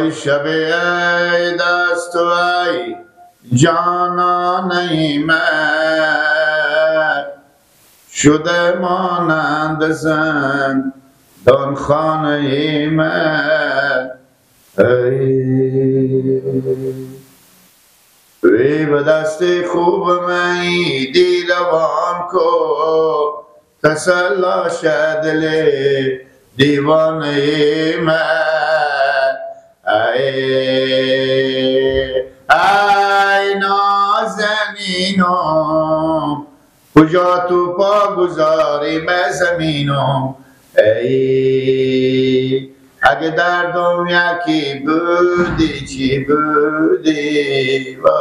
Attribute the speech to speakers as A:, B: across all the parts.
A: وای شب عید است و ای جانانه من، شده مانند زندان خانه من. وی به دست خوب می دیلوان کو، تسلا دل دیوانه من. ای نازنینم کجا تو پا گذاری به زمینم، ای اگه دردم یکی بودی چی بودی، وای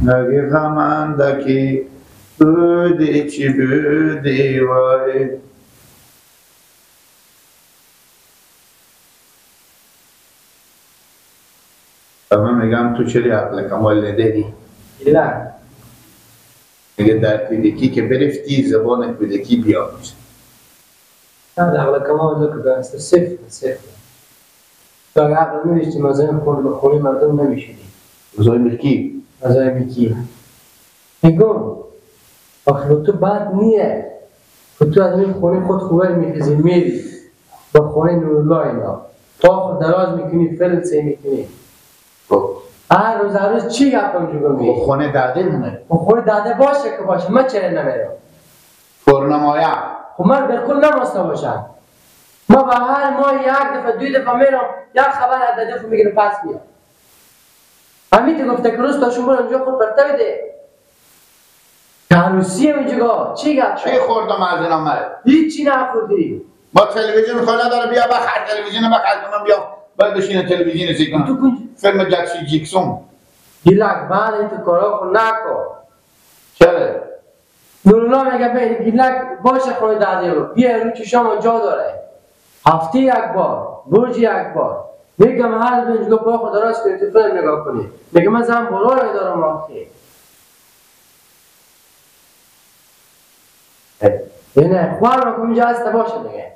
A: اگه غم اندکی بودی چی بودی، وای. من میگم تو چرا عقل کمال نداری؟
B: نه
A: میگه در کودکی که برفتی زبان کودکی بیا میشه.
B: نه عقل کمال که بسته صفر صفر. تو اگه عقل نمیشتی مزای خون به خونه مردم نمیشدی.
A: مزای ملکی؟
B: مزای ملکی. میگم آخه تو بد نیه. تو از این خونه خود خوبه میخیزی میری با خونه نورالله اینا تا خود دراز میکنی فلم سی میکنی. هر روز هر روز چی گپ اونجا میگی؟
A: خونه داده نه.
B: خونه داده باشه که باشه، من چرا نمیرم؟
A: پرنمایه.
B: خب من بالکل نماسته باشم. ما به هر ماه یک دفعه دو دفعه میرم، یک خبر از داده خود میگیرم پس میام. همین تو گفته که روز تاشون برو اونجا خود پرته بده. عروسی اونجا چی گپ؟
A: چی خوردم از اینا من؟
B: هیچی نخوردی.
A: ما تلویزیون خونه داره، بیا بخر تلویزیون بخر من بیا. باید بشینه تلویزیون سیل کنم فیلم جکسی جیکسون.
B: گیلک بعد این تو کارا خود نکن.
A: چرا؟
B: نورالله میگه به گیلک باشه خونه داده رو بیا رو چشام جا داره، هفته یک بار برج یک بار میگم هر روز اینجا پا خود راست کنی تو فیلم نگاه کنی. میگه من زن برای دارم آخه. نه خوار رو اینجا هست باشه دیگه.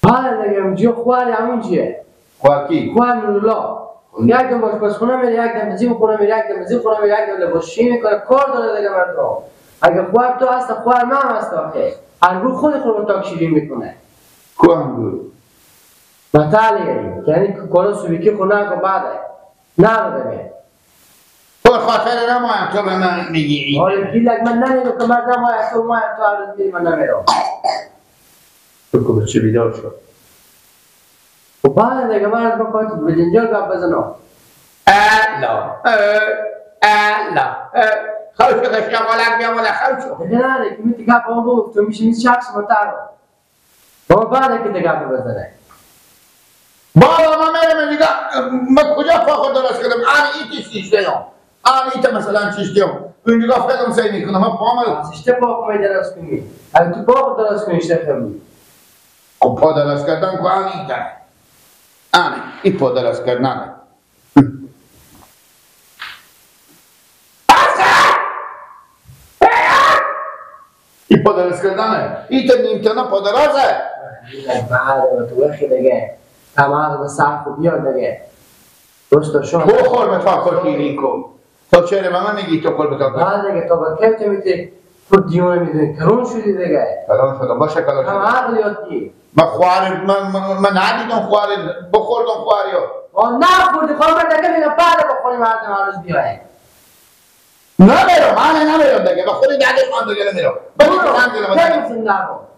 B: بله دیگه اونجا خوار همونجیه.
A: خوار کی؟
B: خوار نورالله. یک دم آشپزخونه میره، یک دم زیر خونه میره، یک دم زیر خونه میره، یک دم لباسشویی میکنه، کار داره دیگه مردم. اگه خوار تو هست خوار من هم هست آخه. انگور خود خود رو تاک شیرین میکنه.
A: کو انگور؟
B: مثالیه یعنی کارا سویکی خونه نکن بعده. نه دیگه.
A: تو خاطر نمایم تو به من میگی.
B: آره گیلک من نمیگم که مرد نمایم تو مایم تو هر روز میری من نمیرم.
A: تو که چه بیدار شد؟
B: و بعد دیگه من از بخواهد به جنجال گپ بزنم.
A: الا الا خوشو قشقالک بیا بالا خوشو.
B: دیگه نه که میتی گپ ما بگفت تو میشه این شخص متر بابا بعد که دیگه گپ بزنه.
A: بابا من میرم دیگه من کجا پا خود درست کردم؟ آن ایتی شیشته ام، آن ایت مثلا شیشته ام اینجا فیلم سعی میکنم من پا
B: شیشته پا خود درست کنی. اگه تو پا خود درست کنی شیشته خیلی.
A: خب پا درست کردن که آن ایت آن ای پا درست کردن. ای پا درست کردنه ای تا نیمتنه پا درازه.
B: بعد تو وقتی دیگه تمام به سر خود بیار دیگه. درست شما
A: تو خور به تا شیرین کن. تا چرا به من میگی تو خور به تا؟
B: بعد دیگه تا به کی تو میتی تو دیوانه میدونی کرون شدی دیگه.
A: کلان شدم باشه کلان شدم.
B: هم عقل یاد گیر.
A: من خوار من ندیدم خوار بخوردم خواریو.
B: آ نخوردی خواهم من دیگه میگم بعد بخوری مردم هر روز بیای.
A: نمیرم من نمیرم دیگه به خود دادش من دیگه نمیرم.
B: برو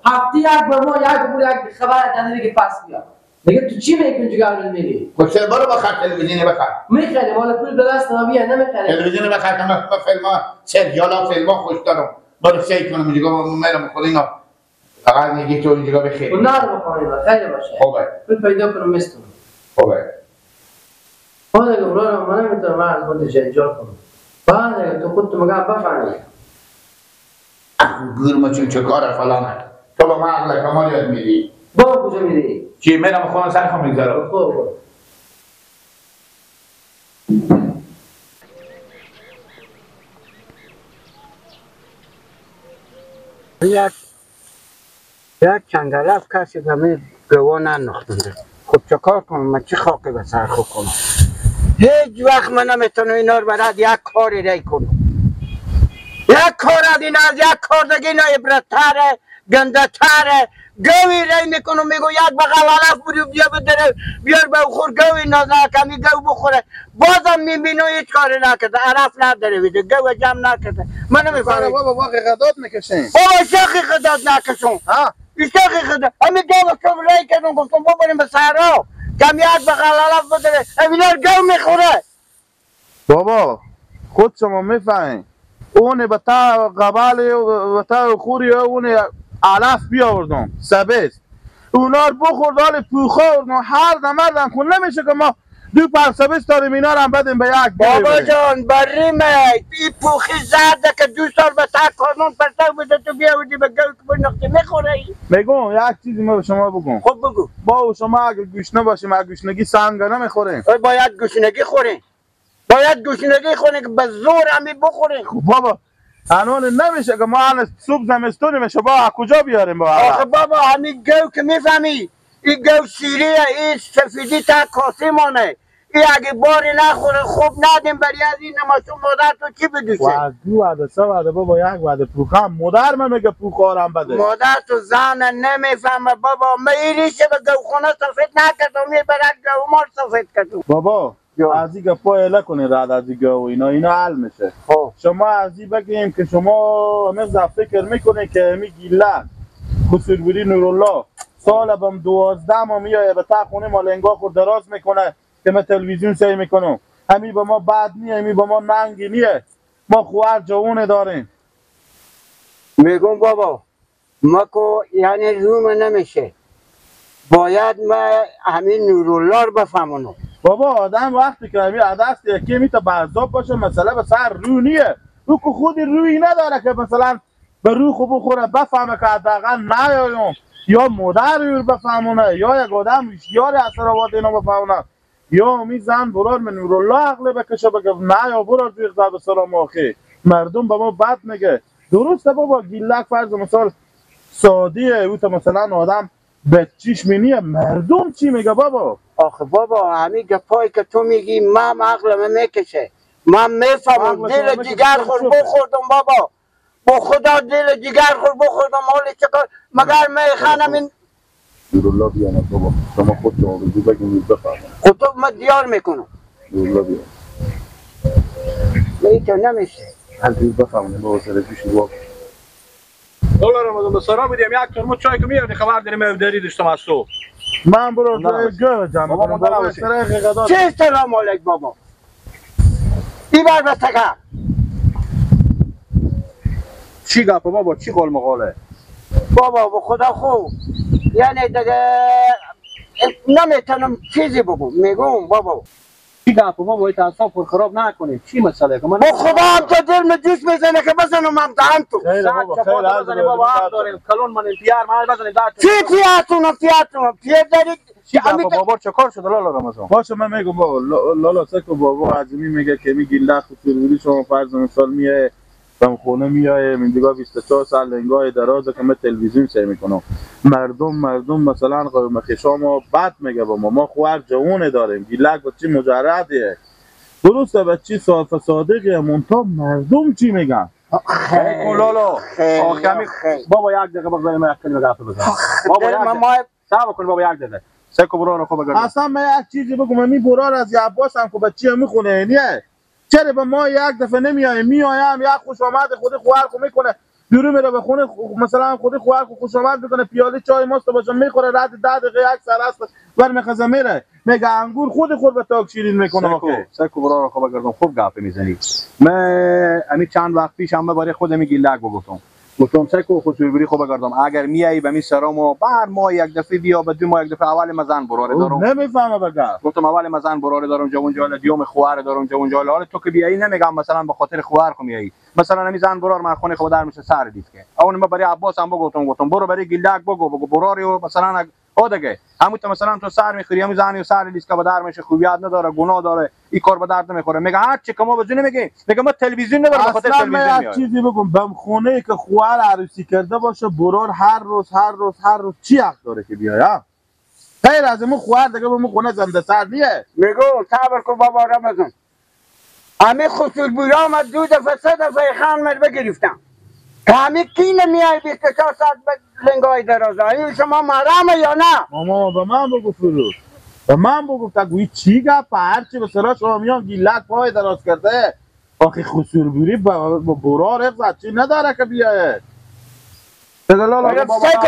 B: هفته یک بار ما یک بار یک خبر داده دیگه پس بیا. دیگه تو چی میکنی جگر روز میری؟
A: خب چرا برو بخر تلویزیون بخر.
B: میخری مال پول به دست ما بیا نمیخری.
A: تلویزیون بخر که من فیلم سریالا فیلم خوش دارم. برو سعی کنم اینجا میرم خود اینا. فقط میگی تو اینجا بخیر.
B: نه رو بخوریم خیر باشه.
A: خوبه.
B: پول پیدا کنم مستم.
A: خوبه.
B: خدا دیگه برو من نمیتونم من از خود جنجال کنم. بعد دیگه تو خودت مگه بفهمی.
A: گورم چون چه کار فلانه. تو به من عقل کمال یاد میدی.
B: بابا کجا میری؟
A: چی میرم خونه سر خود میگذارم.
B: خب
C: یک یک چنگلف کسی به می گوه ننداختنده. خب چه کار کنم؟ من چه خاکی به سر خود کنم؟ هیچ وقت من نمیتونم اینا رو برات یک کاری ری کنم. یک کار از این از یک کار دیگه اینا عبرتره، گنده تره. گوی ری میکنم میگو یک بغل علف بودی بیا بدره بیار به خور گوی نازه کمی گو بخوره. بازم میبینم هیچ کاری نکرده، علف نداره ویده گو جمع نکرده. من نمیفهمم
A: بابا واقعی غداد میکشین.
C: بابا شاخی غداد نکشم.
A: ها
C: شاخی غداد همین گو صبح ری کردم گفتم ببریم به صحرا کمی یک بغل علف بدره همینا گو میخوره.
A: بابا خود شما میفهمین اون به تا قبال و تا خوری اون علف بیاوردم سبز اونا رو بخورد حال پوخه آوردم هر دم کن نمیشه که ما دو پر سبز داریم اینا رو هم بدیم به یک.
C: بابا جان بریمه این پوخی زرده که دو سال به تک کانون پرتو بده تو بیاوردی به گو که بنختی میخوره.
A: میگم یک چیزی ما به شما بگم.
C: خب بگو.
A: با شما اگر گوشنه باشیم اگر گوشنگی سنگ نمیخوریم.
C: باید گوشنگی خوریم. باید گوشنگی خوریم که به زور همی بخوریم.
A: خب بابا الان نمیشه که ما الان صبح زمستونیم شما کجا بیاریم با
C: آخه بابا همین گو که میفهمی این گو شیریه این سفیدی تا کاسه مانه این اگه باری نخوره خوب ندیم بری از این نماشون مادر تو چی بدوشه؟
A: و از دو وعده سه وعده بابا یک وعده پوخم مادر من میگه پوخارم بده.
C: مادر تو زن نمیفهمه بابا. من این ریشه به گوخونه سفید نکردم یه برد گومار سفید کردم.
A: بابا از این گپا اله کنی رد از این گو اینا اینا حل میشه. شما از این بگیم که شما همه فکر میکنه که می گیله خسروی نورالله سال بم 12 ما میایه به تا خونه ما لنگا خود دراز میکنه که من تلویزیون سعی میکنم. همی با ما بد نیه، همی با ما ننگی نیه. ما خوار جوونه داریم.
C: میگم بابا ما کو یعنی روم نمیشه باید ما همین نورالله رو بفهمونم.
A: بابا آدم وقتی که همین عدست یکی میتا برزاب باشه مسئله به سر رو نیه. او که خود روی نداره که مثلا به رو خوب بخوره بفهمه که حداقل نیایم یا مادر رو بفهمونه یا یک آدم یار اثر آباد اینا بفهمونه یا می زن برار من نورالله عقل بکشه بگه نه یا برار توی به سلام آخی مردم به ما بد میگه. درسته بابا گیلک فرض مثال سادیه او تا مثلا آدم به چیش مینیه مردم چی میگه بابا؟
C: آخه بابا همین گپایی که تو میگی من عقلم میکشه. من میفهمم دل جگر خور بخوردم بابا با خدا دل جگر خور بخوردم حالی چکار مگر میخوانم این
A: نورالله بیانه بابا شما خود شما بگو بگیم بفهمم.
C: خب تو من دیار میکنم
A: نورالله بیانه
C: این تو نمیشه
A: از بفهمونه بابا سر پیش بابا
D: دلار رمضان به سرا بودیم یک ترمز چای که میاردی خبر داریم داری داشتم از تو.
A: من برو گو جمع کنم بابا.
C: چه سلام علیک بابا این بر بسکه
D: چی گپ بابا چی قول مقاله
C: بابا به خدا خوب یعنی دیگه نمیتونم چیزی بگم میگم بابا
D: چی گپ بابا این اعصاب خود خراب نکنی چی مسئله که من
C: با خدا هم تا دل جوش میزنه که بزنم هم دهن تو
A: خیلی بابا خیلی
D: بزنی بابا حق داریم کلون من پیار من بزنیم درد
C: چی پیاتونم پیاتونم پیر دارید
D: چی گپ بابا چه کار شد لالا رمضان
A: باشه من میگم بابا لالا سکو بابا عظیمی میگه که میگی لخ سروری شما فرض مثال میه بم خونه میایه من دیگه 24 سال لنگای درازه که من تلویزیون سعی میکنم مردم مثلا قوم خشام بد میگه با ما خوار جوونه داریم گیلک بچی مجردیه درسته بچی صاف صادقیه منتها مردم چی میگن
D: خیلی لالا آخه بابا یک دقیقه بگذاریم یک کلمه گپ بزنم بابا یک دقیقه صبر کن بابا یک دقیقه سکو برو رو خوب بگم
A: اصلا من یک چیزی بگم می برار از عباس هم که بچی میخونه نیه چرا به ما یک دفعه نمیایم میایم یک خوش آمد خود خوار خو میکنه درو میره به خونه مثلا خود خوار خو خوش آمد میکنه پیاله چای ماست باشه میخوره رد 10 دقیقه یک سر است ور میخزه میره میگه انگور خود خور به تاک شیرین میکنه.
D: آخه سکو برو خو بگردم خوب گپ میزنی. من امی چند وقت پیش هم برای خودم گیلک گفتم گفتم سکو خسروی خو بگردم اگر میایی به می سرامو بر ما یک دفعه بیا به دو ما یک دفعه اول مزن براره دارم
A: نمیفهمه بگم
D: گفتم اول مزن براره دارم جوون جال دیوم خوار دارم جوون جال حالا تو که بیایی نمیگم مثلا به خاطر خوار خو میایی مثلا امی زن برار من خونه خو در میشه سر دید که اون ما برای عباس هم گفتم برو برای گیلک بگو براره و مثلا او دیگه همون تو مثلا تو سر میخوری همون زنی و سر لیسکا به در میشه خوبیات نداره گناه داره این کار به درد نمیخوره میگه هر چی که ما بزنیم میگه میگه ما تلویزیون ندارم به خاطر تلویزیون میاد
A: چیزی بگم بم خونه که خواهر عروسی کرده باشه برار هر روز هر روز هر روز چی حق داره که بیاد غیر از مو خواهر دیگه مو خونه زنده سر نیه
C: میگو صبر کن بابا رمضان همه خصوص بورام دو دفعه سه دفعه خان مر بگرفتم که همه کی نمیای 24 ساعت لنگای درازه این شما محرمه یا نه؟
A: ماما به من بگو فروز به من بگو تا گویی چی گپ هرچی به سرا شما میام گیلک پای دراز کرده آخه خسور بوری با برار حفظ چی نداره که بیایه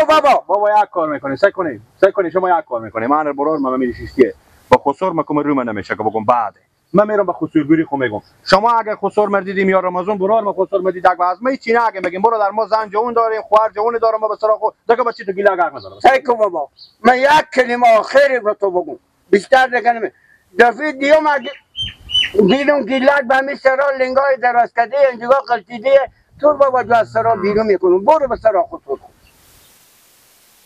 C: بابا
D: بابا یک کار میکنی سعی کنی شما یک کار میکنی من برار من میریشیستیه با خسور مکم رو من نمیشه که بگم بعده من میرم به خسور بوری خو میگم شما اگه خسور مردیدیم یا رمضان برار ما خسور مردید اگه از ما چی نه اگه میگیم برو در ما زن جوون داریم خواهر جوون دارم ما به سرا خو دیگه بچی تو گیلا گرم ندارم
C: سعی کن بابا من یک کلمه آخری به تو بگم بیشتر دیگه نمی دفعه دیوم اگه دیدم گیلک به همین سرا لنگای دراز کرده اینجا قلتیده تو بابا جو از سرا بیرون میکنم برو به سرا خسور کن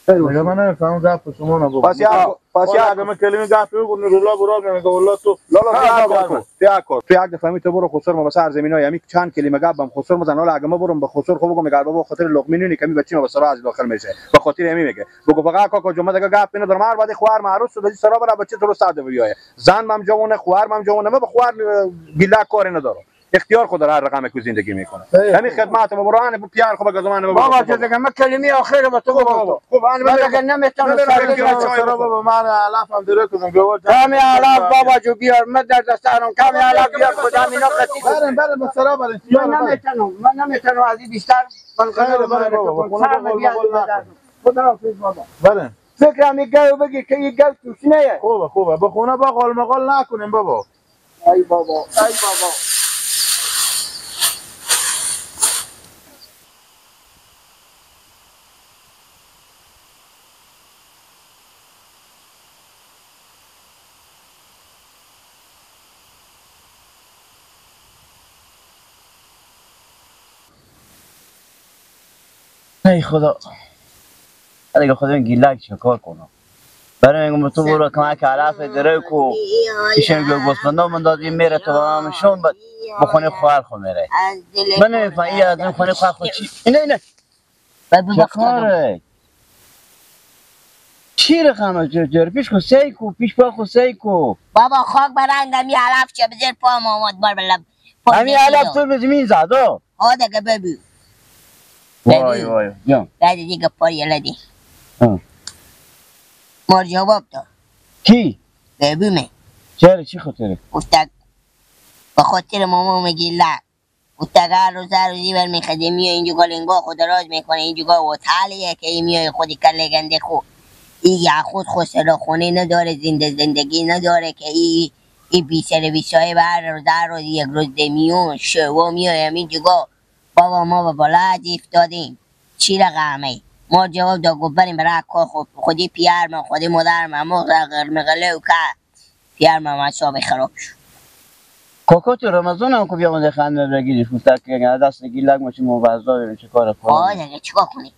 A: دیگه من نمیفهمم گپ شما نبود
D: پس یا پس یا
A: اگه من کلمه گپ بگم نورالله برو میگه والله تو
D: لالا تو تو یک دفعه تو برو خسر ما به سر زمینای همی چند کلمه گپ بم خسر مزن حالا اگه ما برم به خسر خو بگم میگه بابا خاطر لقمه نونی کمی بچی ما به سرا از داخل میشه به خاطر همی میگه بگو فقط کاکا جمعه دیگه گپ اینو دارم هر بعد خواهر معروس شد سرا برا بچه تو رو صد بیای زن مم جوونه خواهر مم جوونه ما به خواهر گیلا کاری ندارم اختیار خود هر رقم که زندگی میکنه همین خدمت ما برو ان پیار خو بگم من
C: بابا چه دیگه من کلمه آخر به تو بابا
D: خب من
C: دیگه نمیتونم
A: سر بابا من علف هم درو کنم
C: کمی علف بابا جو بیار من در دستارم کمی علف بیار خدا اینا قطعی
A: برم برم به سرا برم
C: من نمیتونم از این بیشتر من
A: خیر بابا
C: خدا حافظ بابا
A: برم
C: فکرم این گو بگی که این گو توش نیه
A: خوبه خوبه به خونه با قال مقال نکنیم بابا
C: ای بابا ای بابا
E: ای خدا دیگه خدا این گیلک چه کار کنم برای میگم تو برو کمک علف درو کو ایشون گو گوسفندا من دادیم میره تو هم شون به خونه خواهر خو میره من نمیفهم این از خونه خواهر خو چی اینه اینه چه کاره چی رقم جر پیش خو سی کو پیش پا خو سی کو
F: بابا خاک برنگم یه علف چه بزر پا آمد بار بلب
E: همین علف تو به زمین زد
F: ها دیگه ببو
E: وای وای جان
F: بعد دیگه پار یلدی مار جواب داد
E: کی؟
F: ببومه
E: چرا چی خاطره؟
F: گفتک به خاطر ماما میگی لک گفتک هر روز هر روزی بر میخدی میای اینجا گلنگاه خود راز میکنه اینجا و تلیه که این میای خودی کله گنده خود این خود خود خونه نداره زنده زندگی نداره که این بی سر بی صاحب هر روز هر روز یک روز دمیون شوا میای اینجا بابا ما به بالا افتادیم چی رقمه ما جواب داد گفت بریم برای کار خودی پیار من خودی مادر من ما غرمغله و که پیار من اعصاب خراب شد
E: کاکا تو رمضان هم که بیامده خنده بگیریش گفت که دست گیلک ماشی موزا ببین چه کار کنی
F: آه دیگه چیکار کنی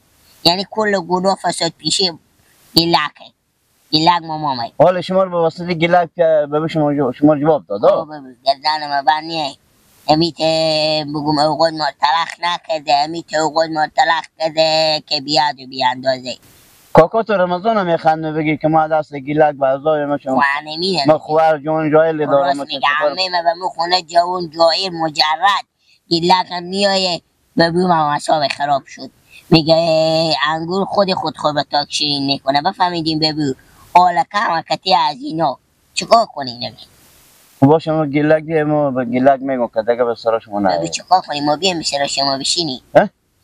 F: یعنی کل گناه فساد پیشه گیلکه گیلک ماما می
E: حالا شما رو به واسطه گیلک به شما جواب داد
F: گردن ما بر امیت بگم اوقات ما تلخ نکرده امیت اوقات ما تلخ کرده که بیاد و بیاندازه
E: کاکا تو رمضان هم میخنده بگی که ما دست گیلک به عذاب ما شما ما خواهر جون جایل دارم
F: راست میگه عمه ما به مو خونه جوان جایر مجرد گیلک هم میایه به بو ما اعصاب خراب شد میگه انگور خود خود خود به تاک شیرین میکنه بفهمیدیم ببو حالا کم کتی از اینا چیکار کنیم نگه
E: باشه ما گیلک دیگه ما به گیلک میگم که دیگه به سر شما نه
F: چیکار کنیم ما بیایم سر شما بشینی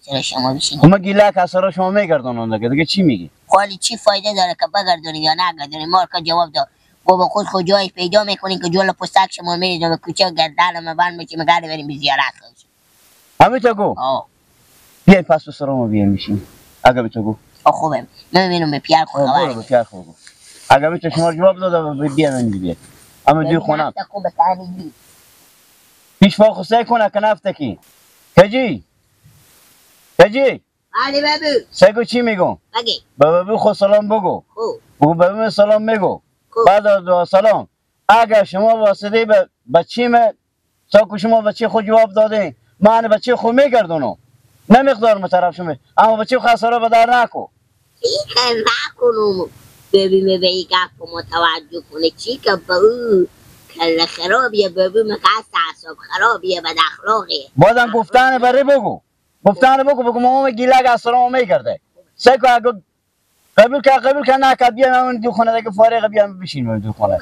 F: سر شما بشینی
E: ما گیلک از سر شما میگردونم دیگه دیگه چی میگی
F: خالی چی فایده داره که بگردونی یا نگردونی ما که جواب داد بابا خود خود جای پیدا میکنین که جلو پستک شما میریزم به کوچه گردن ما بند میشیم گرد بریم به زیارت خوش
E: همین تو گو بیاین پس به سر ما بیایم میشیم اگه به تو گو
F: خوبه من میرم به پیار خو
E: خبر برو به پیار خو اگه به تو شما جواب داد بیایم دیگه اما دوی خونم پیش پا خسته کنه که نفته کی کجی کجی
F: بله بابو.
E: سگو چی میگم؟
F: بگی.
E: به بابو خود سلام بگو.
F: خوب.
E: بگو بابو سلام میگو. بعد از سلام اگر شما واسطه به بچیم تا که شما بچه خود جواب دادین من بچه خود میگردونم نه مقدار مطرف شما اما بچه خود خساره به در نکو.
F: چی که نکنم ببینه به این گپ متوجه کنه چی که به او کل خرابیه ببین که اعصاب خرابیه بد اخلاقیه.
E: بازم گفتن بره بگو گفتن بگو بگو ماما گیلک از سلام میگرده سگو اگه قبول کرد قبول کرد نکرد بیام اون دو خونه دیگه فارغ بیام بشین دو خونه.